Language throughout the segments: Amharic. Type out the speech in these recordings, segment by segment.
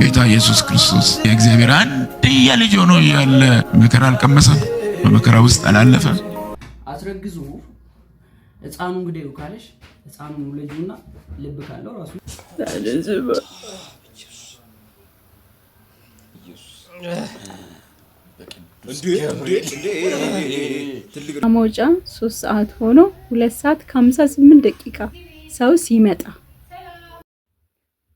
ጌታ ኢየሱስ ክርስቶስ የእግዚአብሔር አንድያ ልጅ ሆኖ እያለ መከራ አልቀመሰም? በመከራ ውስጥ አላለፈም? አስረግዞ ህፃኑን ግደዩ ካለሽ ህፃኑን ውለጂውና ልብ ካለው ራሱ። መውጫ 3 ሰዓት ሆኖ 2 ሰዓት ከ58 ደቂቃ ሰው ሲመጣ።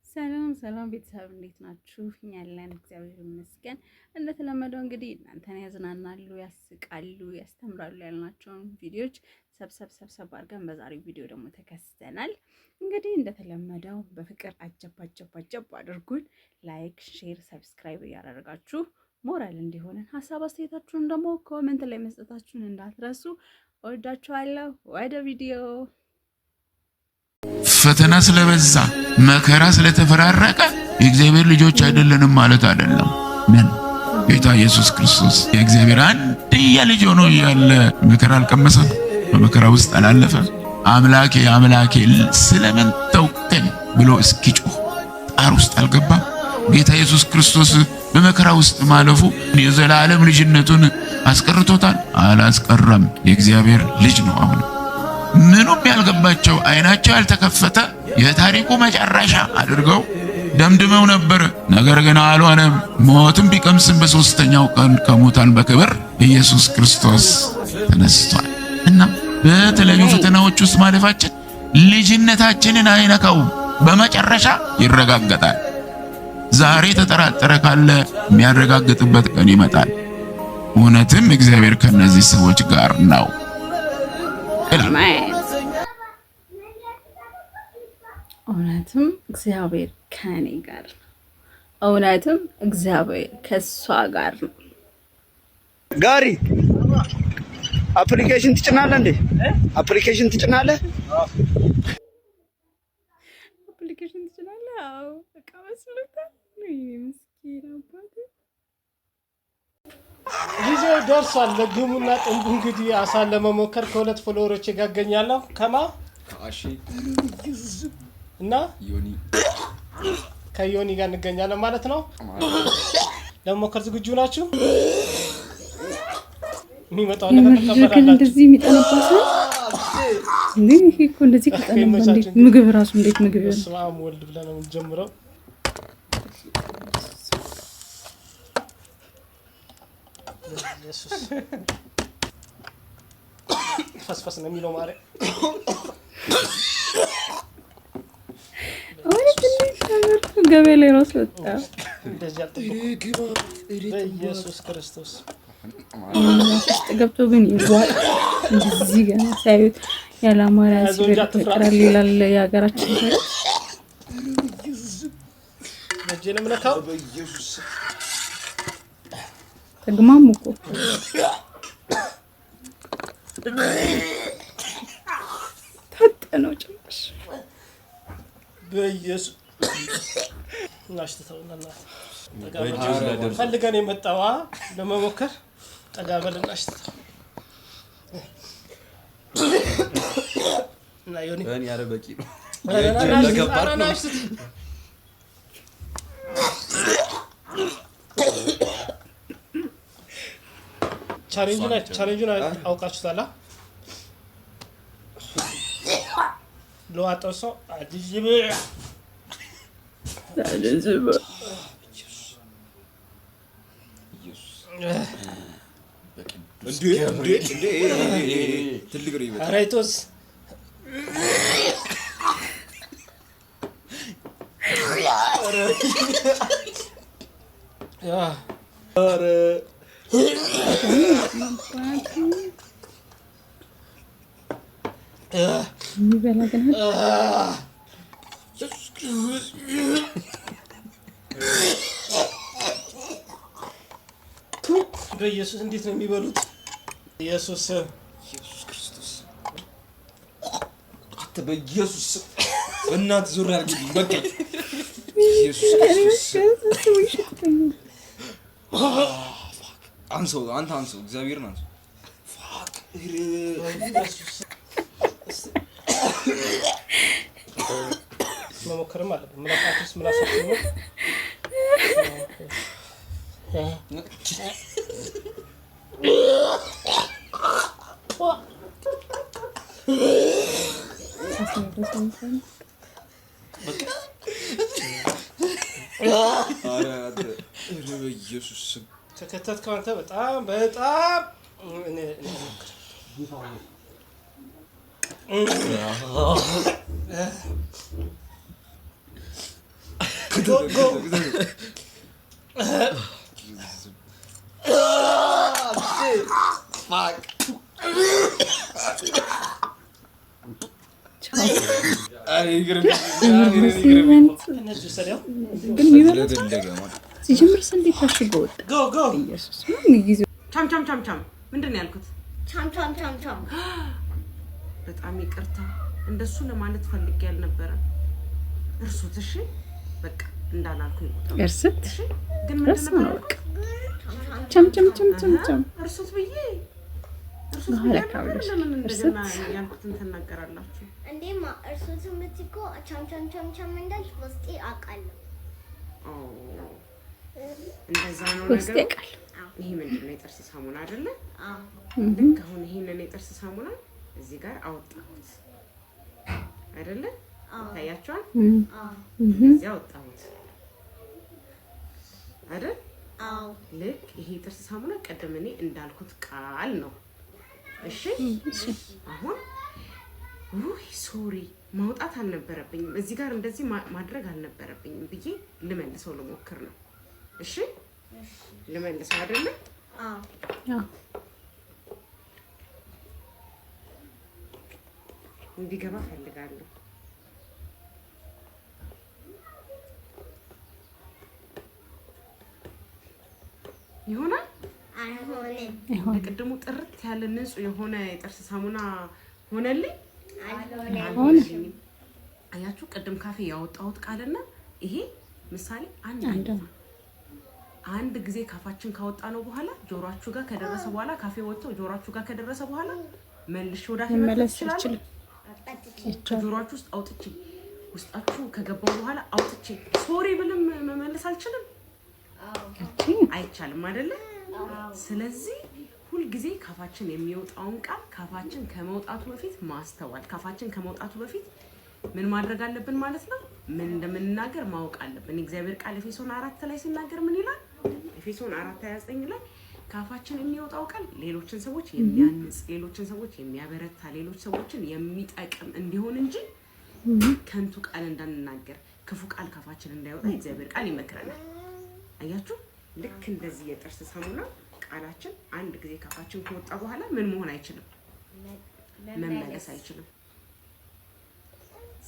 ሰላም ሰላም ቤተሰብ፣ እንዴት ናችሁ? እኛ ያለን እግዚአብሔር ይመስገን። እንደተለመደው እንግዲህ እናንተን ያዝናናሉ፣ ያስቃሉ፣ ያስተምራሉ ያልናቸውን ቪዲዮዎች ሰብሰብ ሰብሰብ አድርገን በዛሬው ቪዲዮ ደግሞ ተከስተናል። እንግዲህ እንደተለመደው በፍቅር አጀብ አጀብ አጀብ አድርጉን። Like፣ share፣ subscribe እያደረጋችሁ ሞራል እንዲሆነን ሀሳብ አስተያየታችሁን ደግሞ comment ላይ መስጠታችሁን እንዳትረሱ። እወዳችኋለሁ። ወደ ቪዲዮ። ፈተና ስለበዛ፣ መከራ ስለተፈራረቀ የእግዚአብሔር ልጆች አይደለንም ማለት አይደለም። ምን ጌታ ኢየሱስ ክርስቶስ የእግዚአብሔር አንድያ ልጅ ሆኖ እያለ መከራ አልቀመሰም? በመከራ ውስጥ አላለፈም? አምላኬ አምላኬ ስለምን ተውከኝ ብሎ እስኪጮህ ጣር ውስጥ አልገባም? ጌታ ኢየሱስ ክርስቶስ በመከራ ውስጥ ማለፉ የዘላለም ልጅነቱን አስቀርቶታል? አላስቀረም። የእግዚአብሔር ልጅ ነው። አሁን ምኑም ያልገባቸው፣ አይናቸው ያልተከፈተ የታሪኩ መጨረሻ አድርገው ደምድመው ነበር። ነገር ግን አልሆነም። ሞትም ቢቀምስም በሦስተኛው ቀን ከሙታን በክብር ኢየሱስ ክርስቶስ ተነስቷል። እና በተለያዩ ፈተናዎች ውስጥ ማለፋችን ልጅነታችንን አይነካውም። በመጨረሻ ይረጋገጣል። ዛሬ ተጠራጠረ ካለ የሚያረጋግጥበት ቀን ይመጣል። እውነትም እግዚአብሔር ከነዚህ ሰዎች ጋር ነው። አሜን። እውነትም እግዚአብሔር ከኔ ጋር ነው። እውነትም እግዚአብሔር ከእሷ ጋር ነው። ጋሪ application ትጭናለህ እንዴ? Application ትጭናለህ? Application ትችላለህ? አዎ፣ በቃ መስሎታል። ምስኪን አባቴ። ጊዜው ደርሷል። ለግሙና ጥንቡ እንግዲህ አሳን ለመሞከር ከሁለት follower ኦች ጋር እገኛለሁ። ከማ እና ከዮኒ ጋር እንገኛለን ማለት ነው። ለመሞከር ዝግጁ ናችሁ? የሚመጣውን ነገር የምር ግን ትቀበላላችሁ። እንደዚህ የሚጠነባት ነው እንዴ? ይሄ እኮ እንደዚህ ከጠነባ እንዴት ምግብ ራሱ እንዴት ምግብ ይሆናል? በስመ አብ ወልድ ብለን ነው የምንጀምረው። ኢየሱስ፣ ፈስፈስ ነው የሚለው ማርያም። እውነት እንዴት ነበር? ገበያ ላይ ራሱ ወጣ። እንደዚህ አልጠበኩም። በኢየሱስ ክርስቶስ። ውስጥ ገብቶ ግን ይዋል እንደዚህ ገና ሲያዩት ያለ አማራ ሲበሉት ይቀራል ይላል የሀገራችን ተረት። በእጄ ነው የምነካው። ተግማሙ እኮ። ታጠነው ጭራሽ። በኢየሱስ፣ እናሽትተውና ፈልገን የመጣዋ ለመሞከር ጠጋ በልና አሽትተው እና ዮኒ። እኔ ኧረ በቂ ነው። ኧረ ና ለከባድ ኧረ ና ነው። አሽትት። Challenge ኡን አውቃችሁታል። ለዋጠው ሰው አዲስ ኢየሱስ። ትልቅ ነው ይመጣል። ራይቶስ። የሚበላ ግን በኢየሱስ፣ እንዴት ነው የሚበሉት? ኢየሱስ። ኢየሱስ ክርስቶስ፣ አንተ በኢየሱስ በእናትህ ዞር አድርግልኝ። በቃ ኢየሱስ ክርስቶስ፣ አንሰው፣ አንተ አንሰው፣ እግዚአብሔርን አንሰው። Fuck. በኢየሱስ፣ መሞከርም አለብን። ምላሳት ውስጥ ምላሳችን ነው። ኧረ አንተ፣ ኧረ በኢየሱስ ስም። ተከተትከው አንተ። በጣም በጣም እኔ እሞክር። Go go. Fuck. ኧረ ይቅርብኝ፣ ኧረ ይቅርብኝ። እነዚህ ውሰደው። ግን የሚበላ ስለደለገ ማለት ሲጀምር ስንዴ ታሽጎ ወጣ። Go go. ኢየሱስ ምን ጊዜ ቻም ቻም ቻም ቻም፣ ምንድን ነው ያልኩት? ቻም ቻም ቻም ቻም። በጣም ይቅርታ፣ እንደሱ ለማለት ፈልጌ አልነበረም። እርሱት። እሺ በቃ እንዳላልኩ ይቆጠሩ። እርስት እሺ ግን ምንድን እርስ ነበር ነው ያልኩት? በቃ ቻም ቻም ቻም ቻም ቻም። እርሱት ብዬ እርሱት በኋላ ብዬ አካባቢ አልነበር? ለምን እርስት። እንደገና ያልኩትን ትናገራላችሁ? እንዴማ እርሱት የምትይ እኮ ቻም ቻም ቻም ቻም እንዳልሽ ውስጤ አውቃለሁ። ኦ፣ እንደዛ ነው ውስጥ ነገሩ። ያውቃል። ይሄ ምንድን ነው? የጥርስ ሳሙና አይደለ? አዎ። ልክ አሁን ይሄንን የጥርስ ሳሙና እዚህ ጋር አወጣሁት አይደለ? ይታያችኋል። አዎ። እዚህ አወጣሁት አይደል? አዎ። ልክ ይሄ የጥርስ ሳሙና ቅድም እኔ እንዳልኩት ቃል ነው። እሺ አሁን ውይ sorry ማውጣት አልነበረብኝም፣ እዚህ ጋር እንደዚህ ማድረግ አልነበረብኝም ብዬ ልመልሰው ልሞክር ነው። እሺ ልመልሰው አይደለ? አዎ። አዎ። እንዲገባ ፈልጋለሁ። ይሆናል። አይሆንም። አይሆንም። ቅድሙ ጥርት ያለ ንጹህ የሆነ የጥርስ ሳሙና ሆነልኝ። አልሆነም። አልሆነልኝም። አያችሁ፣ ቅድም ካፌ ያወጣሁት ቃልና ይሄ ምሳሌ አንድ አንድ ነው። አንድ ጊዜ ካፋችን ካወጣ ነው በኋላ ጆሮአችሁ ጋር ከደረሰ በኋላ፣ ካፌ ወጥቶ ጆሮአችሁ ጋር ከደረሰ በኋላ መልሼ ወደ አፌ መክተት መመለስ እችላለሁ? አይችልም። ከጆሮአችሁ ውስጥ አውጥቼ ውስጣችሁ ከገባው በኋላ አውጥቼ sorry ብልም መመለስ አልችልም። አይቻልም አይደለ? ስለዚህ ሁልጊዜ ካፋችን የሚወጣውን ቃል ካፋችን ከመውጣቱ በፊት ማስተዋል፣ ካፋችን ከመውጣቱ በፊት ምን ማድረግ አለብን ማለት ነው? ምን እንደምንናገር ማወቅ አለብን። የእግዚአብሔር ቃል ኤፌሶን 4 ላይ ሲናገር ምን ይላል? ኤፌሶን 4:29 ላይ ካፋችን የሚወጣው ቃል ሌሎችን ሰዎች የሚያንጽ፣ ሌሎችን ሰዎች የሚያበረታ፣ ሌሎች ሰዎችን የሚጠቅም እንዲሆን እንጂ ከንቱ ቃል እንዳንናገር፣ ክፉ ቃል ካፋችን እንዳይወጣ የእግዚአብሔር ቃል ይመክረናል። አያችሁ፣ ልክ እንደዚህ የጥርስ ሳሙና ቃላችን አንድ ጊዜ ካፋችን ከወጣ በኋላ ምን መሆን አይችልም? መመለስ አይችልም።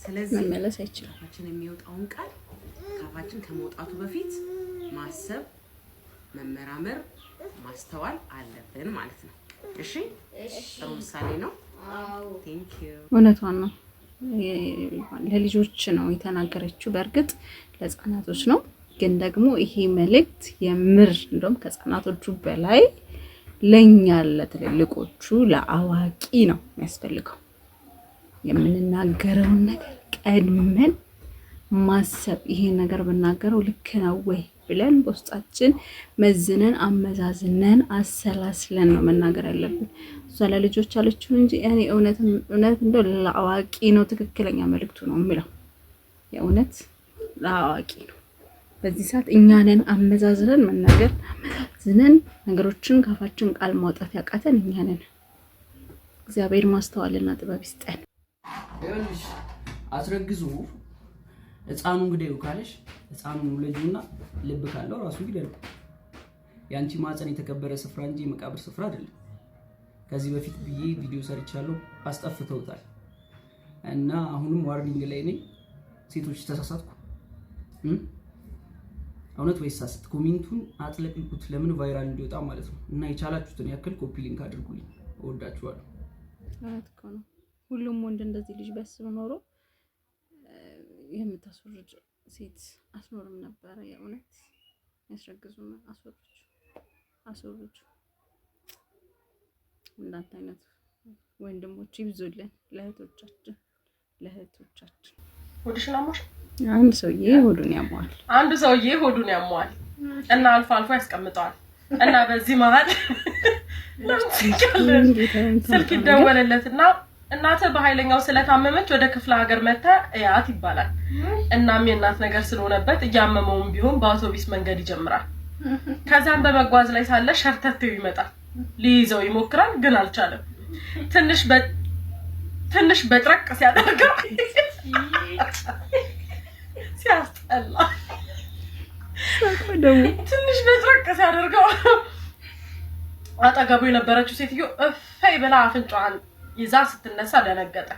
ስለዚህ መመለስ አይችልም። ካፋችን የሚወጣውን ቃል ካፋችን ከመውጣቱ በፊት ማሰብ፣ መመራመር፣ ማስተዋል አለብን ማለት ነው። እሺ፣ ጥሩ ምሳሌ ነው። Thank you. እውነቷን ነው። ለልጆች ነው የተናገረችው። በእርግጥ ለህፃናቶች ነው፣ ግን ደግሞ ይሄ መልእክት የምር እንደውም ከህፃናቶቹ በላይ ለእኛ ለትልልቆቹ ለአዋቂ ነው የሚያስፈልገው። የምንናገረውን ነገር ቀድመን ማሰብ፣ ይሄ ነገር ብናገረው ልክ ነው ወይ ብለን በውስጣችን መዝነን አመዛዝነን አሰላስለን ነው መናገር ያለብን። እሷ ለልጆች አለችው እንጂ እኔ እውነት እውነት እንደው ለአዋቂ ነው ትክክለኛ መልእክቱ ነው የምለው። የእውነት ለአዋቂ ነው። በዚህ ሰዓት እኛ ነን አመዛዝነን መናገር፣ አመዛዝነን ነገሮችን ካፋችን ቃል ማውጣት ያቃተን እኛ ነን። እግዚአብሔር ማስተዋልና ጥበብ ይስጠን። ይኸውልሽ አስረግዞ ህፃኑን ግደዩ ካለሽ ህፃኑን ውለጂውና ልብ ካለው ራሱ ይግደለው። የአንቺ ማህፀን የተከበረ ስፍራ እንጂ የመቃብር ስፍራ አይደለም። ከዚህ በፊት ብዬ ቪዲዮ ሰርቻለሁ፣ አስጠፍተውታል። እና አሁንም warning ላይ ነኝ። ሴቶች ተሳሳትኩ? እውነት ወይስ ሐሰት? Comment ኡን አጥለቅልቁት፣ ለምን viral እንዲወጣ ማለት ነው። እና የቻላችሁትን ያክል copy link አድርጉልኝ። እወዳችኋለሁ። እውነት እኮ ነው። ሁሉም ወንድ እንደዚህ ልጅ ቢያስብ ኖሮ የምታስወርድ ሴት አትኖርም ነበረ። የእውነት ያስረግዙ፣ አስወርጁ፣ አስወርጁ። እንዳንተ አይነት ወንድሞች ይብዙልን ለእህቶቻችን ለእህቶቻችን። ሆድሽን አሞሽ? አንድ ሰውዬ ሆዱን ያመዋል። አንዱ ሰውዬ ሆዱን ያመዋል። እና አልፎ አልፎ ያስቀምጠዋል። እና በዚህ መሀል ለምን ስልክ ይደወልለትና እናትህ በኃይለኛው ስለታመመች ወደ ክፍለ ሀገር መጥተህ እያት ይባላል። እናም የእናት ነገር ስለሆነበት እያመመውም ቢሆን በአውቶቢስ መንገድ ይጀምራል። ከዛም በመጓዝ ላይ ሳለ ሸርተቴው ይመጣል። ሊይዘው ይሞክራል፣ ግን አልቻለም። ትንሽ በጥረቅ ሲያደርገው ሲያስጠላ፣ ትንሽ በጥረቅ ሲያደርገው አጠገቡ የነበረችው ሴትዮ እፈይ ብላ አፍንጫዋን ይዛ ስትነሳ ደነገጠ።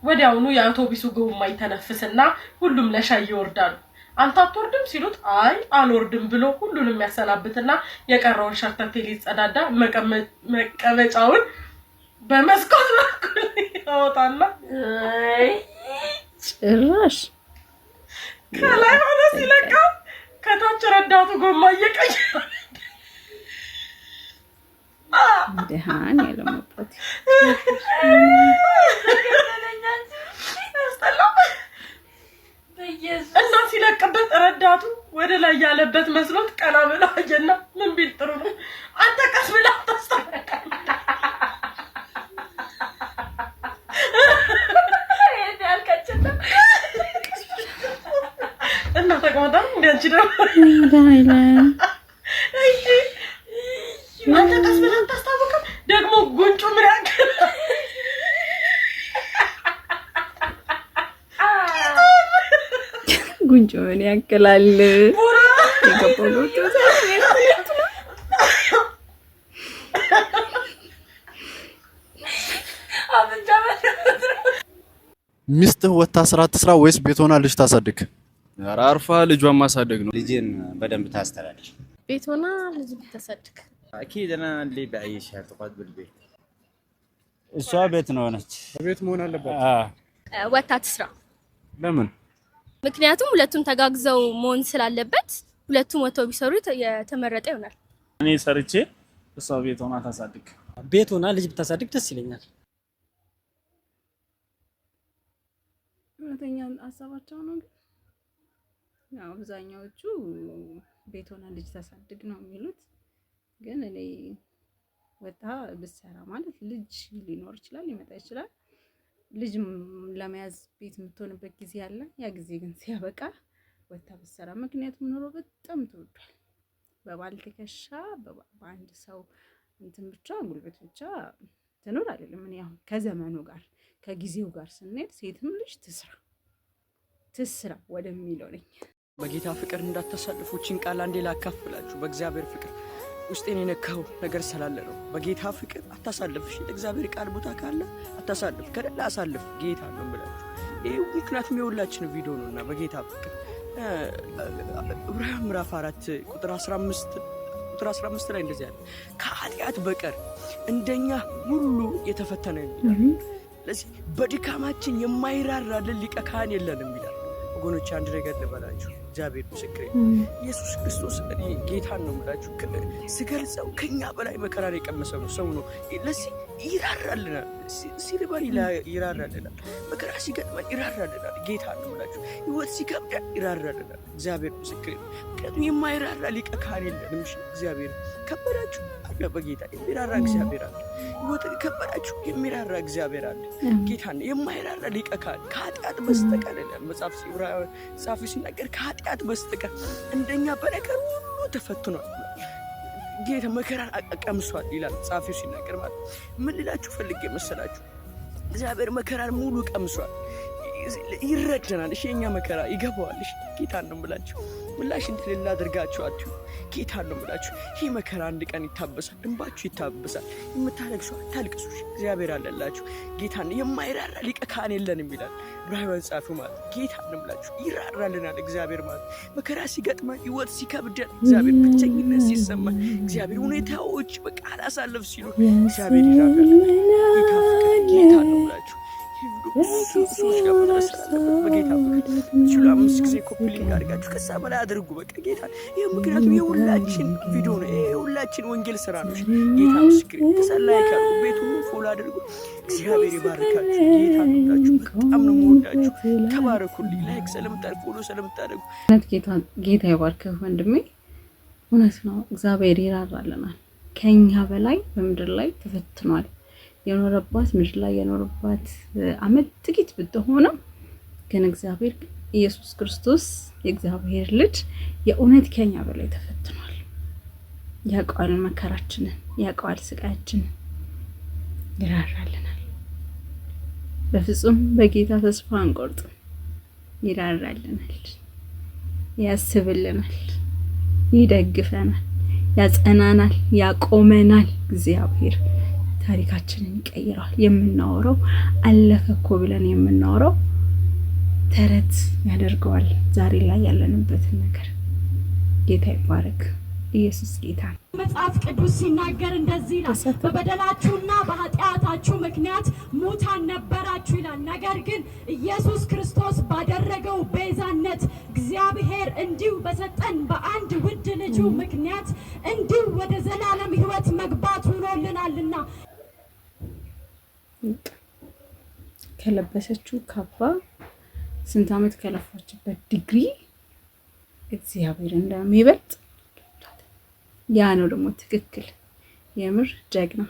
ወዲያውኑ የአውቶቢሱ ጎማ ይተነፍስና ሁሉም ለሻይ ይወርዳሉ። አንተ አትወርድም ሲሉት አይ አልወርድም ብሎ ሁሉንም ያሰናብትና የቀረውን ሸርተቴ ሊጸዳዳ መቀመጫውን በመስኮት በኩል ያወጣና ጭራሽ ከላይ ሆነ ሲለቀው ከታች ረዳቱ ጎማ እየቀየረ ደሃን ያለመበት እና ሲለቅበት ረዳቱ ወደ ላይ ያለበት መስሎት ቀና ብሎ አየና ምን ቢል ጥሩ ነው፣ አንተ ቀስ ብለህ አታስታውቅም። እና ተቀመጣ እንደ አንቺ ደግሞ አንተ ቀስ ብለህ አታስታውቅም። ደግሞ ጉንጩ ምን ያክል ጉንጮ ምን ያክላል? የገባው ገብቶ ሚስትህ ወጥታ ስራ ትስራ ወይስ ቤት ሆና ልጅ ታሳድግ? ኧረ አርፋ ልጇን ማሳደግ ነው። ልጅን በደንብ ታስተዳድር። ቤት ሆና ልጅ ብታሳድግ። اكيد انا اللي بعيشها تقعد بالبيت። እሷ ቤት ነው ሆነች። ቤት መሆን አለባት። ወታ ትስራ። ለምን? ምክንያቱም ሁለቱም ተጋግዘው መሆን ስላለበት ሁለቱም ወጥተው ቢሰሩ የተመረጠ ይሆናል። እኔ ሰርቼ እሷ ቤት ሆና ታሳድግ። ቤት ሆና ልጅ ብታሳድግ ደስ ይለኛል። እውነተኛ ሀሳባቸው ነው። ግን ያው አብዛኛዎቹ ቤት ሆና ልጅ ታሳድግ ነው የሚሉት። ግን እኔ ወጣ ብትሰራ ማለት ልጅ ሊኖር ይችላል፣ ሊመጣ ይችላል። ልጅ ለመያዝ ቤት የምትሆንበት ጊዜ አለ። ያ ጊዜ ግን ሲያበቃ ወጥታ ብትሰራ፣ ምክንያቱም ኑሮ በጣም ተወዷል። በባል ትከሻ በአንድ ሰው እንትን ብቻ ጉልበት ብቻ ትኖር አይደለም። እኔ አሁን ከዘመኑ ጋር ከጊዜው ጋር ስንሄድ ሴትም ልጅ ትስራ ትስራ ወደሚለው ነኝ። በጌታ ፍቅር እንዳታሳልፉ ይህችን ቃል አንዴ ላካፍላችሁ። በእግዚአብሔር ፍቅር ውስጤን የነካው ነገር ስላለ ነው። በጌታ ፍቅር አታሳልፍ። እሺ፣ ለእግዚአብሔር ቃል ቦታ ካለ አታሳልፍ፣ ከሌለ አሳልፍ። ጌታ ነው ብላችሁ ይህ ምክንያቱም የሁላችን ቪዲዮ ነውና በጌታ ፍቅር ዕብራውያን ምዕራፍ 4 ቁጥር 15 ላይ እንደዚህ ያለ ከኃጢአት በቀር እንደኛ ሁሉ የተፈተነ ይላል። ስለዚህ በድካማችን የማይራራልን ሊቀ ካህን የለንም ይላል። ወገኖች አንድ ነገር ልበላችሁ፣ እግዚአብሔር ምስክሬ፣ ኢየሱስ ክርስቶስ እኔ ጌታን ነው የምላችሁ፣ ስገልጸው ከኛ በላይ መከራን የቀመሰ ነው ሰው ነው። ለዚህ ይራራልናል፣ ሲርበን ይራራልናል፣ መከራ ሲገጥመን ይራራልናል። ጌታ ነው የምላችሁ፣ ሕይወት ሲከብደን ይራራልናል። እግዚአብሔር ምስክሬ ነው። ምክንያቱም የማይራራ ሊቀ ካህን የለንም። እሺ እግዚአብሔር ከበዳችሁ አለ፣ በጌታ የሚራራ እግዚአብሔር አለ። ሕይወት ከበዳችሁ የሚራራ እግዚአብሔር አለ። ጌታ ነው የማይራራ ሊቀ ካህን ከኃጢአት በስተቀር ይላል መጽሐፍ ጸሐፊው ሲናገር፣ ከኃጢአት በስተቀር እንደኛ በነገር ሁሉ ተፈትኗል። ጌታ መከራን ቀምሷል ይላል ጸሐፊው ሲናገር ማለት። ምን ልላችሁ ፈልጌ መሰላችሁ? እግዚአብሔር መከራን ሙሉ ቀምሷል። ይረዳናል። እሺ የኛ መከራ ይገባዋል። እሺ ጌታ ነው የምላችሁ። ምላሽ እንደሌለ አድርጋችሁ አትዩ። ጌታ ነው የምላችሁ። ይህ መከራ አንድ ቀን ይታበሳል፣ እንባችሁ ይታበሳል። የምታለቅሱ አታልቅሱ። እሺ እግዚአብሔር አለላችሁ። ጌታ ነው የማይራራ ሊቀ ካህን የለንም ይላል ዕብራውያን ጸሐፊው ማለት። ጌታ ነው የምላችሁ ይራራልናል እግዚአብሔር ማለት። መከራ ሲገጥመን፣ ሕይወት ሲከብደን፣ እግዚአብሔር ብቸኝነት ሲሰማን፣ እግዚአብሔር ሁኔታዎች በቃ አላሳለፍ ሲሉ እግዚአብሔር ይራራልናል። ጌታ ፍቅር ጌታ ነው የምላችሁ። ብዙ ሰዎች ጋር መድረስ ስላለበት በጌታ ፍቅር ችሉ አምስት ጊዜ copy link አድርጋችሁ ከዛ በላይ አድርጉ። በቃ ጌታ ይህ ምክንያቱም የሁላችን ቪዲዮ ነው። ይሄ የሁላችን ወንጌል ስራ ነው። ጌታ ምስክሬ። ከዛ like አድርጉ፣ ቤቱ follow አድርጉ። እግዚአብሔር ይባርካችሁ። ጌታ ነው በጣም ነው የምወዳችሁ። ተባረኩልኝ። Like ስለምታደርጉ፣ follow ስለምታደርጉ እውነት ጌታ ይባርክህ ወንድሜ። እውነት ነው። እግዚአብሔር ይራራልናል። ከኛ በላይ በምድር ላይ ተፈትኗል። የኖረባት ምድር ላይ የኖረባት አመት ጥቂት ብትሆንም ግን እግዚአብሔር ኢየሱስ ክርስቶስ የእግዚአብሔር ልጅ የእውነት ከኛ በላይ ተፈትኗል። ያውቀዋል መከራችንን፣ ያውቀዋል ስቃያችንን፣ ይራራልናል። በፍጹም በጌታ ተስፋ አንቆርጥም። ይራራልናል፣ ያስብልናል፣ ይደግፈናል፣ ያጸናናል፣ ያቆመናል። እግዚአብሔር ታሪካችንን ይቀይረዋል። የምናወራው አለፈ እኮ ብለን የምናወራው ተረት ያደርገዋል ዛሬ ላይ ያለንበትን ነገር። ጌታ ይባረክ። ኢየሱስ ጌታ ነው። መጽሐፍ ቅዱስ ሲናገር እንደዚህ ይላል፣ በበደላችሁና በኃጢአታችሁ ምክንያት ሙታን ነበራችሁ ይላል። ነገር ግን ኢየሱስ ክርስቶስ ባደረገው ቤዛነት እግዚአብሔር እንዲሁ በሰጠን በአንድ ውድ ልጁ ምክንያት እንዲሁ ወደ ዘላለም ሕይወት መግባት ሆኖልናልና። ከለበሰችው ካባ፣ ስንት ዓመት ከለፋችበት ዲግሪ እግዚአብሔር እንደሚበልጥ ያ ነው ደግሞ ትክክል። የምር ጀግና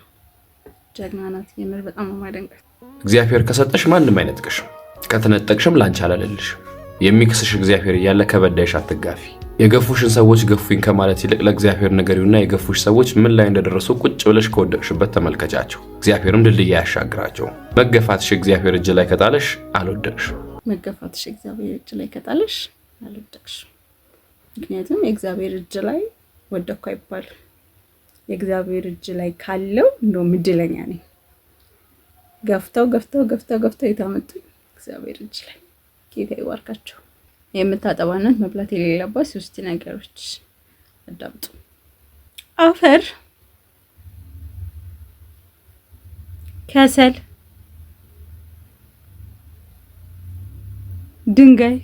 ጀግና ናት። የምር በጣም ነው የማደንቃት። እግዚአብሔር ከሰጠሽ ማንም አይነጥቅሽም፣ ከተነጠቅሽም ላንቺ አላለልሽም። የሚክስሽ እግዚአብሔር እያለ ከበዳይሽ አትጋፊ። የገፉሽን ሰዎች ገፉኝ ከማለት ይልቅ ለእግዚአብሔር ንገሪውና የገፉሽ ሰዎች ምን ላይ እንደደረሱ ቁጭ ብለሽ ከወደቅሽበት ተመልከቻቸው። እግዚአብሔርም ድልድይ አያሻግራቸው። መገፋትሽ እግዚአብሔር እጅ ላይ ከጣለሽ አልወደቅሽም። መገፋትሽ እግዚአብሔር እጅ ላይ ከጣለሽ አልወደቅሽም። ምክንያቱም የእግዚአብሔር እጅ ላይ ወደቅኩ አይባልም። የእግዚአብሔር እጅ ላይ ካለው እንደውም እድለኛ ነኝ። ገፍተው ገፍተው ገፍተው ገፍተው የታመጡኝ እግዚአብሔር እጅ ላይ። ጌታ ይባርካቸው። የምታጠባ እናት መብላት የሌለባት ሶስት ነገሮች አዳምጡ። አፈር፣ ከሰል፣ ድንጋይ።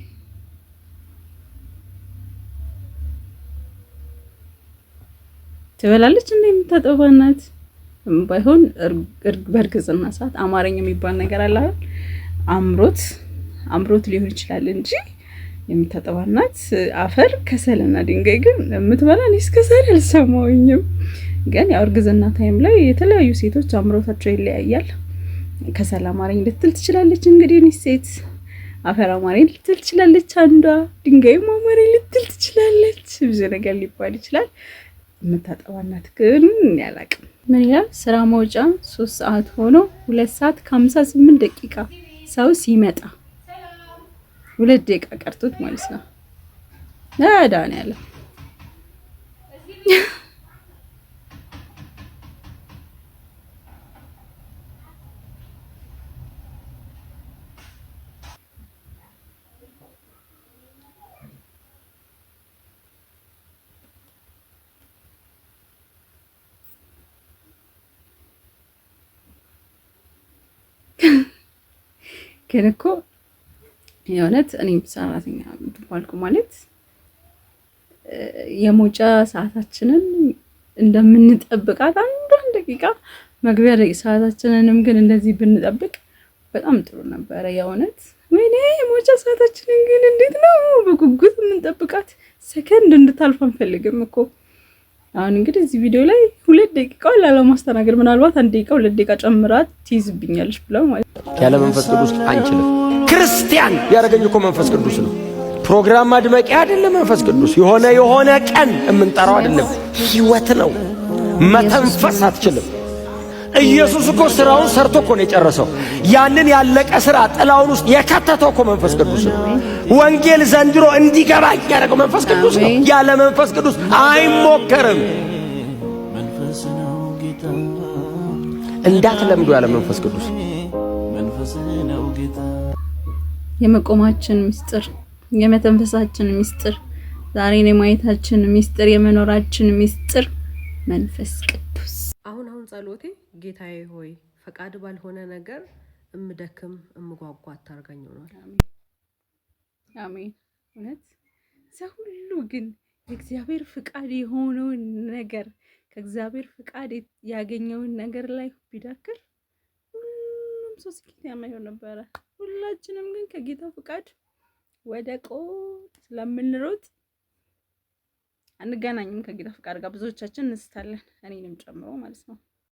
ትበላለች እንደ የምታጠባ እናት? ባይሆን በእርግዝና ሰዓት አማረኝ የሚባል ነገር አለ አይደል? አምሮት አምሮት ሊሆን ይችላል እንጂ የምታጠባ እናት አፈር፣ ከሰልና ድንጋይ ግን የምትበላ እኔ እስከ ዛሬ አልሰማሁኝም። ግን ያው እርግዝና time ላይ የተለያዩ ሴቶች አምሮታቸው ይለያያል። ከሰል አማረኝ ልትል ትችላለች። እንግዲህ እኔ ሴት አፈር አማረኝ ልትል ትችላለች። አንዷ ድንጋይም አማረኝ ልትል ትችላለች። ብዙ ነገር ሊባል ይችላል። የምታጠባ እናት ግን አላቅም። ምን ይላል? ስራ መውጫ 3 ሰዓት ሆኖ 2 ሰዓት ከ58 ደቂቃ ሰው ሲመጣ 2 ደቂቃ ቀርቶት ማለት ነው። ያለው። ግን እኮ የእውነት እኔም ሰራተኛ ባልኩ ማለት የመውጫ ሰዓታችንን እንደምንጠብቃት አንዷን ደቂቃ መግቢያ ሰዓታችንንም ግን እንደዚህ ብንጠብቅ በጣም ጥሩ ነበረ። የእውነት ወይኔ የመውጫ ሰዓታችንን ግን እንዴት ነው በጉጉት የምንጠብቃት? ሰከንድ እንድታልፍ አንፈልግም እኮ። አሁን እንግዲህ እዚህ ቪዲዮ ላይ 2 ደቂቃ ላለማስተናገድ ምናልባት 1 ደቂቃ 2 ደቂቃ ጨምራት ትይዝብኛለች ብለው ማለት ያለ መንፈስ ቅዱስ አንችልም። ክርስቲያን ያደረገኝ እኮ መንፈስ ቅዱስ ነው። ፕሮግራም ማድመቂያ አይደለም። መንፈስ ቅዱስ የሆነ የሆነ ቀን የምንጠራው አይደለም፣ ህይወት ነው። መተንፈስ አትችልም። ኢየሱስ እኮ ስራውን ሰርቶ እኮ ነው የጨረሰው። ያንን ያለቀ ስራ ጥላውን ውስጥ የከተተው እኮ መንፈስ ቅዱስ ነው። ወንጌል ዘንድሮ እንዲገባ ያደረገው መንፈስ ቅዱስ ነው። ያለ መንፈስ ቅዱስ አይሞከርም። እንዳትለምዱ ያለ መንፈስ ቅዱስ። የመቆማችን ምስጢር፣ የመተንፈሳችን ምስጢር፣ ዛሬን የማየታችን ምስጢር፣ የመኖራችን ምስጢር መንፈስ ቅዱስ። አሁን አሁን ጸሎቴ ጌታዬ ሆይ ፈቃድ ባልሆነ ነገር እምደክም እምጓጓ አታርገኝ ሆኗል። አሜን። እውነት ሰው ሁሉ ግን የእግዚአብሔር ፍቃድ የሆነውን ነገር፣ ከእግዚአብሔር ፍቃድ ያገኘውን ነገር ላይ ቢዳክር ሁሉም ሰው ስኬታማ ይሆን ነበረ። ሁላችንም ግን ከጌታ ፍቃድ ወደ ቆ ስለምንሮጥ አንገናኝም ከጌታ ፍቃድ ጋር ብዙዎቻችን እንስታለን፣ እኔንም ጨምሮ ማለት ነው።